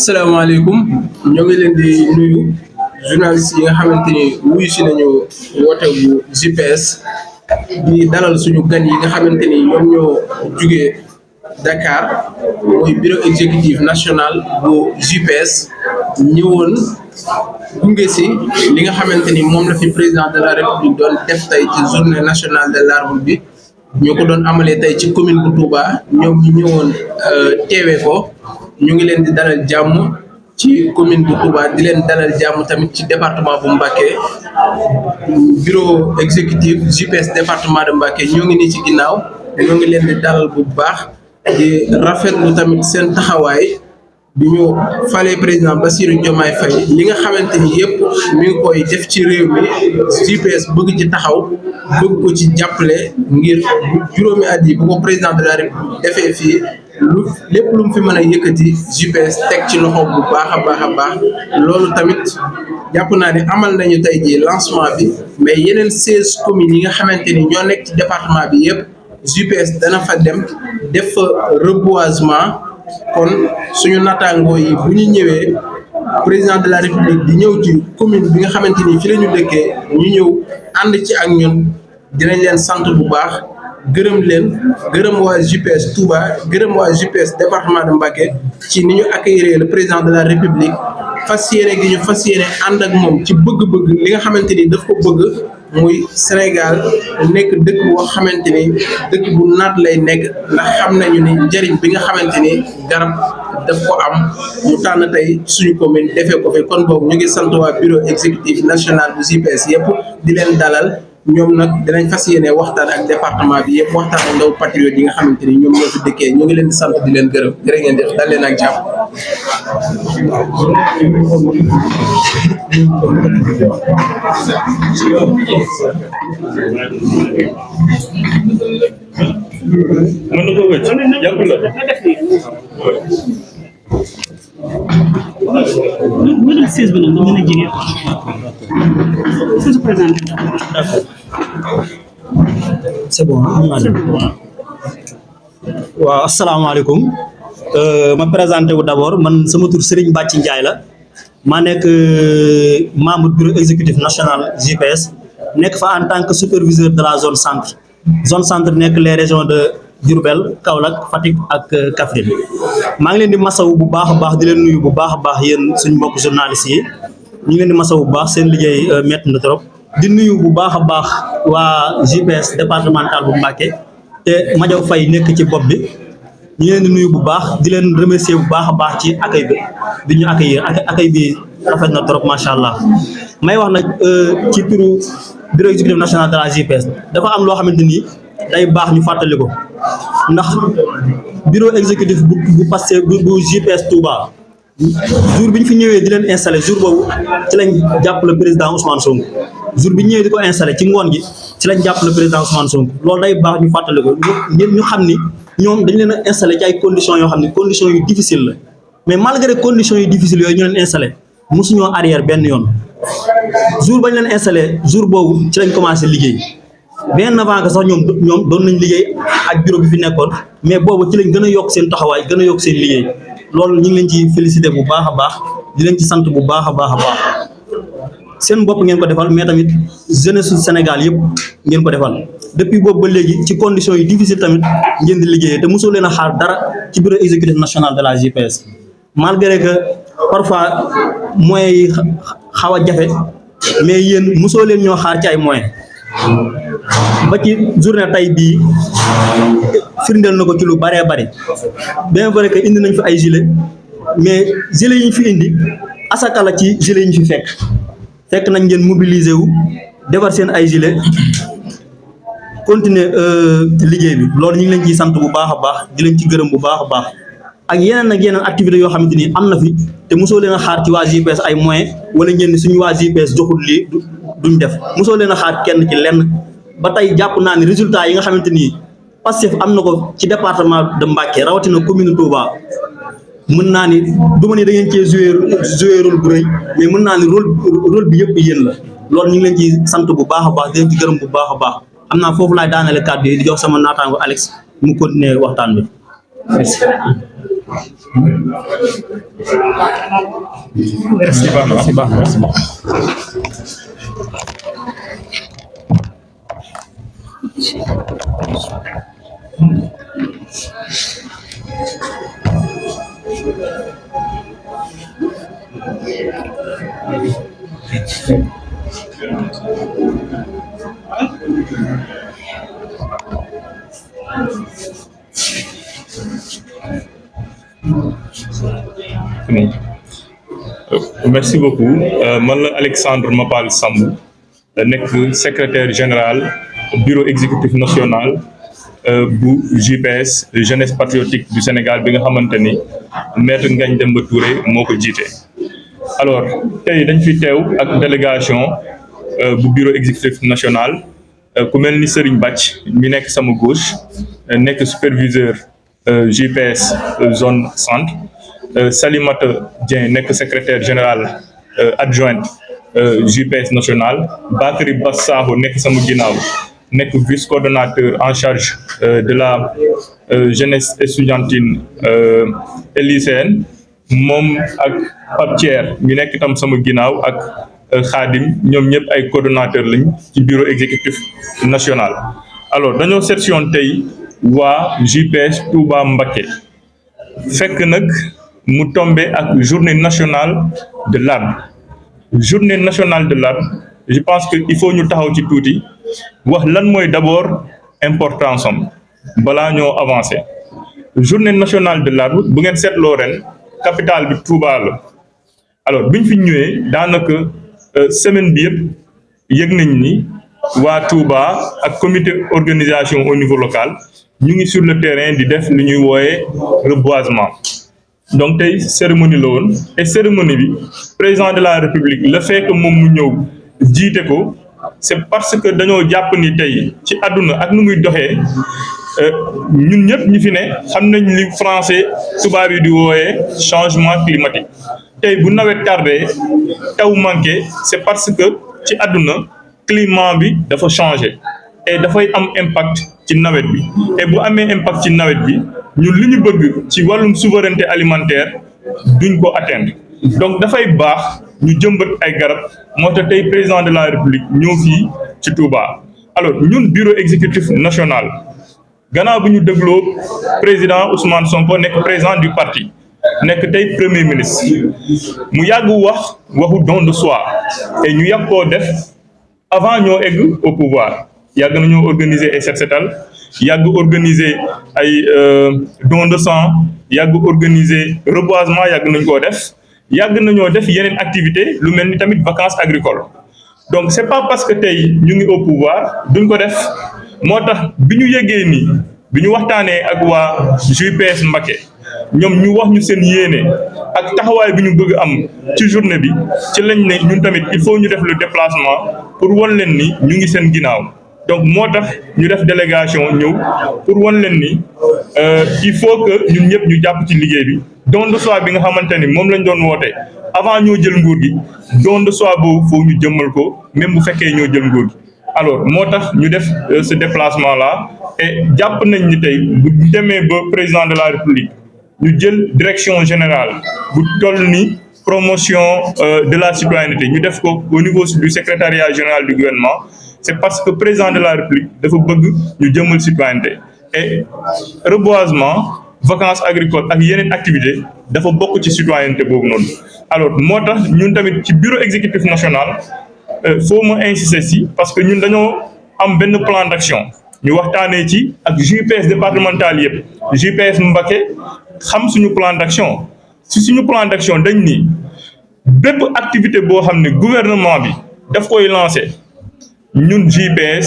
asalaamaaleykum ñoo ngi leen di nuyu journaliste yi nga xamante ni wuyu si nañu woote bu JPS di dalal suñu gan yi nga xamante ni ñoom ñoo jugee Dakar mooy bureau exécutif national bu JPS ñëwoon gunge si li nga xamante ni moom la fi président de la république doon def tey ci journée nationale de l'arbre bi ñoo ko doon amalee tey ci commune bu Touba ñoom ñu ñëwoon teewee ko. ñu ngi leen di dalal jàmm ci commune bu Touba di leen dalal jàmm tamit ci département bu Mbacké bureau exécutif JPS département de Mbacké ñoo ngi nii ci ginnaaw ñoo ngi leen di dalal bu baax di rafetlu tamit seen taxawaay bi ñu falee président Bassirou Diomaye Faye li nga xamante ni yëpp mi ngi koy def ci réew mi JPS bëgg ci taxaw bëgg ko ci jàppale ngir juróomi at yi bu ko président de la République defee fii lépp lu mu fi mën a yëkkati JPS teg ci loxo bu baax a baax loolu tamit jàpp naa ne amal nañu tey jii lancement bi mais yeneen 16 communes yi nga xamante ni ñoo nekk ci département bi yëpp JPS dana fa dem def fa reboisement kon suñu nattaangoo yi bu ñu ñëwee président de la république di ñëw ci commune bi nga xamante ni fi la ñu dëkkee ñu ñëw ànd ci ak ñun dinañ leen sant bu baax gërëm leen gërëm waa JPS Touba gërëm waa JPS département de Mbacké ci ni ñu accueillir le président de la république fas yéene gi ñu fas yéene ànd ak moom ci bëgg-bëgg li nga xamante ni daf ko bëgg muy Sénégal nekk dëkk boo xamante ni dëkk bu naat lay nekk ndax xam nañu ni njëriñ bi nga xamante ni garab daf ko am ñu tànn tey suñu commune defee ko fi kon boobu ñu ngi sant waa bureau exécutif national bu JPS yëpp di leen dalal ñoom nag dinañ fas yéene waxtaan ak département bi yëpp waxtaan ak ndaw patriote yi nga xamante ni ñoom ñoo fi dëkkee ñu ngi leen di sant di leen gërëm jërë ngeen def dal leen ak jàmm. mën na ko wëcc yàpp la middle stage bi nag nga mën a jege c'est présent. c'est bon am naa dem waaw asalaamaaleykum ma présenté wu d'abord man sama tur Serigne Bàcci Ndiaye la maa nekk membre bureau exécutif national JPS nekk fa en tant que superviseur de la zone centre nekk les régions de Diourbel Kaolack Fatick ak Kaffrine maa ngi leen di masawu bu baax a baax di leen nuyu bu baax a baax yéen suñu mbokk journalistes yi ñu ngi leen di masawu bu baax seen liggéey métti na trop di nuyu bu baax a baax waa JPS départemental bu Mbacké te Madiaw Faye nekk ci bopp bi ñu ngi leen di nuyu bu baax di leen remercier bu baax a baax ci accueil bi ñu accueil bi rafet na trop macha allah may wax nag ci turu bureau exécutif national de la JPS dafa am loo xamante ni day baax ñu fàttali ko ndax bureau exécutif bu passé bu JPS Touba jour bi ñu fi ñëwee di leen installé jour boobu ci lañ jàpp le président Ousmane Sonko jour bi ñu ñëwee di ko installé ci ngoon gi ci lañ jàpp le président Ousmane Sonko loolu day baax ñu fàttali ko ñu xam ni ñoom dañ leen a installé ci ay conditions yoo xam ne conditions yu difficile la mais malgré conditions yu difficile yooyu ñu leen installé mosuñoo arrière benn yoon jour bañ leen installé jour boobu ci lañ commencé liggéey bien avant que sax ñoom doon nañ liggéey ak bureau bi fi nekkoon mais boobu ci lañ gën a yokk seen taxawaay gën a yokk seen liggéey loolu ñu ngi leen ci félicité bu baax a baax di leen ci sant bu baax a baax seen bopp ngeen ko defal mais tamit jeunesse su Sénégal yëpp ngeen ko defal depuis boobu ba léegi ci conditions yu difficile tamit ngeen di liggéeyee te mosoo leen a xaar dara ci bureau exécutif national de la JPS malgré que parfois moyens yi xaw a jafe mais yéen mosoo leen ñoo xaar ci ay moyens ba ci journée tay bii firndeel na ko ci lu bëree bëri bien vrai que indi nañ fi ay gilet mais gilet yi ñu fi indi asaka la ci gilet yi ñu fi fekk nañ ngeen mobiliser wu defar seen ay gilet continuer liggéey bi loolu ñu ngi leen ciy sant bu baax a baax di leen ci gërëm bu baax a baax ak yeneen activités yoo xamante ni am na fi te mosoo leen a xaar ci waa JPS ay moyens wala ngeen ni suñu waa JPS joxul lii duñ def mosoo leen a xaar kenn ci lenn ba tey jàpp naa ni résultat yi nga xamante ni Pastef am na ko ci département de Mbacké rawatina commune Touba mën naa ni du ma ni da ngeen cee joué rôle bu rëy mais mën naa ni rôle bi yëpp yéen la loolu ñu ngi leen ci sant bu baax a baax di leen ci gërëm bu baax a baax am naa foofu laay daanale kàddu yi di jox sama naataango Alex mu continuer waxtaan bi merci. Merci beaucoup. Merci beaucoup. Man la Alexandre Mapal Sambou nekk secrétaire général bureau exécutif national bu JPS jeunesse patriotique du Sénégal bi nga xamante ni maître Ngagne Demba Touré moo ko jiite. Alors tey dañ fi teew ak délégation bu bureau exécutif national ku mel ni Serigne Bathie mi nekk sama gauche nekk superviseur JPS zone centre. Salimata Dieng nekk secrétaire général adjointe JPS national Bakary Bass Sakho nekk sama ginnaaw nekk vice coordonnateur en charge de la jeunesse estudiantine et lycéenne moom ak Pape Thier mi nekk tam sama ginnaaw ak Khadim ñoom ñëpp ay coordonnateurs lañ ci bureau exécutif national. Alors dañoo section tey waa JPS Touba Mbacké fekk nag mu tombé ak journée nationale de l'arbre. Journée nationale de l'arbre, je pense que il faut ñu taxaw ci tuuti wax lan mooy d'abord importance am balaa ñoo avancer. Journée nationale de l'arbre bu ngeen seetloo ren capitale bi Touba la. Alors biñ fi ñëwee daanaka semaine bi yëpp yëg nañ ni waa Touba ak comité organisation au niveau local ñu ngi sur le terrain di def lu ñuy wooyee reboisement. Donc tey cérémonie la woon et cérémonie bi président de la République le fait que moom mu ñëw jiite ko c'est parce que dañoo jàpp ni tey ci àdduna ak nu muy doxee ñun ñëpp ñi fi ne xam nañ li français tubaab yi di wooyee changement climatique. Tey bu nawet tardé taw manqué c'est parce que ci àdduna climat bi dafa changé et dafay am impact ci nawet bi et bu amee impact ci nawet bi ñun li ñu bëgg ci wàllum souveraineté alimentaire duñ ko atteindre. Donc dafay baax ñu jëmbat ay garab moo tax tey président de la République ñëw fii ci Touba. Alors ñun bureau exécutif national gannaaw bi ñu dégloo président Ousmane Sonko nekk président du parti nekk tey premier ministre mu yàgg waxu don de soi et ñu yàgg koo def avant ñoo egg au pouvoir. Yàgg nañoo organiser ay set setal yàgg organiser ay don de sang yàgg organiser reboisement yàgg nañ koo def yàgg nañoo def yeneen activité lu mel ni tamit vacances agricoles. Donc c'est pas parce que tey ñu ngi au pouvoir duñ ko def moo tax bi ñu yëgee nii bi ñu waxtaanee ak waa JPS Mbacké ñoom ñu wax ñu seen yéene ak taxawaay bi ñu bëgg am ci journée bi ci lañ ne ñun tamit il faut ñu def le déplacement pour wan leen ni ñu ngi seen ginnaaw. Donc moo tax ñu def délégation ñëw pour wan leen ni il faut que ñun ñëpp ñu jàpp ci liggéey bi don de soi bi nga xamante ni moom lañ doon woote avant ñoo jël nguur gi don de soi boobu foofu ñu jëmmal ko même bu fekkee ñoo jël nguur gi. Alors moo tax ñu def ce déplacement là et jàpp nañ ni tey bu demee ba président de la République ñu jël direction générale bu toll ni promotion de la citoyenneté ñu def ko au niveau du secrétariat général du gouvernement. C'est parce que président de la République dafa bëgg ñu jëmmal citoyenneté et reboisement vacances agricoles ak yeneen activités dafa bokk ci citoyenneté boobu noonu. Alors moo tax ñun tamit ci bureau exécutif national faut ma insister si parce que ñun dañoo am benn plan d'action ñu waxtaanee ci ak JPS départemental yëpp JPS Mbacké xam suñu plan d'action si suñu plan d'action dañ ni bépp activité boo xam ne gouvernement bi daf koy lancer. Ñun JPS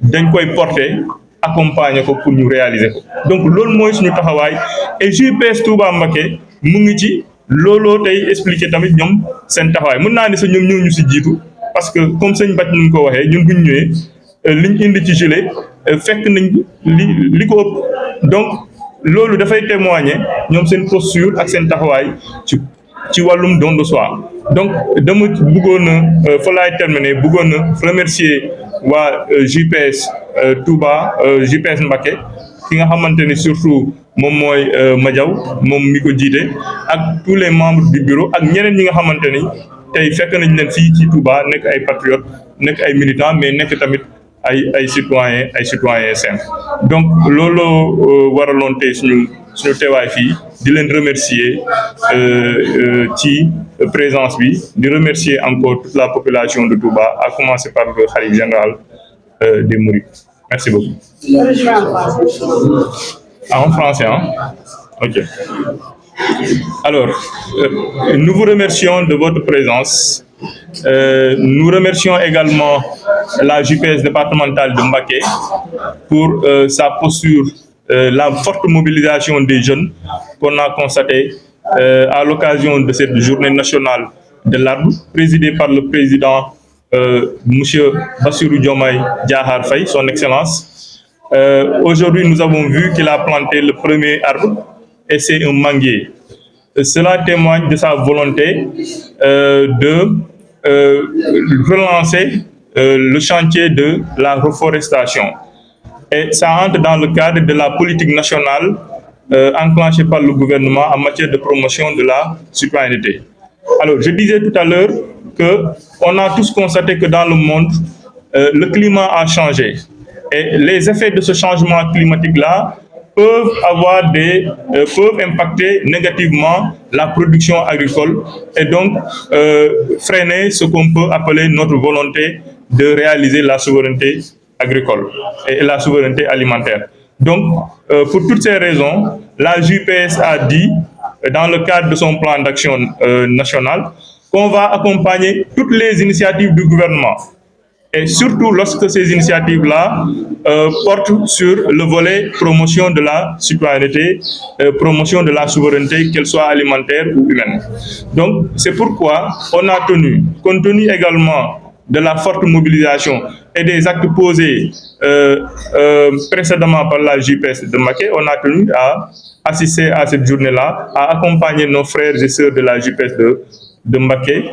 dañ koy porter accompagner ko pour ñu réaliser ko donc loolu mooy suñu taxawaay et JPS Touba Mbacké mu ngi ci looloo tey expliquer tamit ñoom seen taxawaay mën naa ne sax ñoom ñoo ñu si jiitu parce que comme sëñ Bathie nu mu ko waxee ñun bu ñu ñëwee liñ indi ci gilet fekk nañ li ko ëpp donc loolu dafay témoigner ñoom seen posture ak seen taxawaay ci wàllum don de soi. Donc dama bëggoon a fa laay terminer bëggoon a remercier waa JPS Touba JPS Mbacké ki nga xamante ni surtout moom mooy Madiaw moom mi ko jiite ak tous les membres du bureau ak ñeneen ñi nga xamante ni tey fekk nañ leen fii ci Touba nekk ay patriotes nekk ay militants mais nekk tamit ay citoyens simples donc looloo waraloon tey suñu teewaay fii di leen remercier ci présence bi di remercier encore toute la population de Touba à commencer par le khalife général des Mourides. Merci beaucoup. En français, hein? Ok. Alors, nous vous remercions de votre présence. Nous remercions également la JPS départementale de Mbacké pour sa posture, la forte mobilisation des jeunes qu'on a constatée à l'occasion de cette journée nationale de l'arbre, présidée par le président Monsieur Bassirou Diomaye Diakhar Faye, son Excellence. Aujourd'hui, nous avons vu qu'il a planté le premier arbre et c'est un manguier. Cela témoigne de sa volonté de relancer le chantier de la reforestation. Et ça entre dans le cadre de la politique nationale enclenchée par le gouvernement en matière de promotion de la citoyenneté. Alors, je disais tout à l'heure qu'on a tous constaté que dans le monde, le climat a changé. Et les effets de ce changement climatique-là peuvent impacter négativement la production agricole et donc freiner ce qu'on peut appeler notre volonté de réaliser la souveraineté agricole et la souveraineté alimentaire. Donc, pour toutes ces raisons, la JPS a dit, dans le cadre de son plan d'action national, qu'on va accompagner toutes les initiatives du gouvernement. Et surtout lorsque ces initiatives-là portent sur le volet promotion de la citoyenneté, promotion de la souveraineté, qu'elle soit alimentaire ou humaine. Donc, c'est pourquoi on a tenu, compte tenu également de la forte mobilisation et des actes posés précédemment par la JPS de Mbacké, on a tenu à assister à cette journée-là, à accompagner nos frères et sœurs de la JPS de Mbacké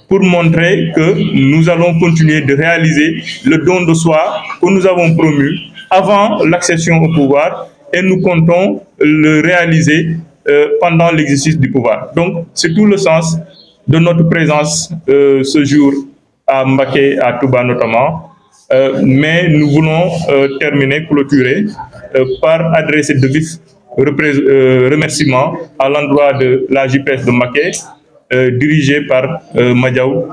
pour montrer que nous allons continuer de réaliser le don de soi que nous avons promu avant l'accession au pouvoir et nous comptons le réaliser pendant l'exercice du pouvoir. Donc, c'est tout le sens de notre présence ce jour à Mbacké, à Touba notamment. Mais nous voulons clôturer par adresser de vifs remerciements à l'endroit de la JPS de Mbacké, dirigée par Madiaw,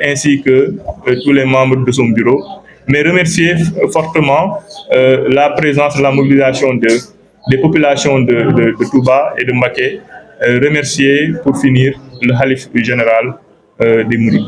ainsi que tous les membres de son bureau, mais remercier fortement la présence, la mobilisation des populations de Touba et de Mbacké, remercier pour finir le khalife général des Mourides.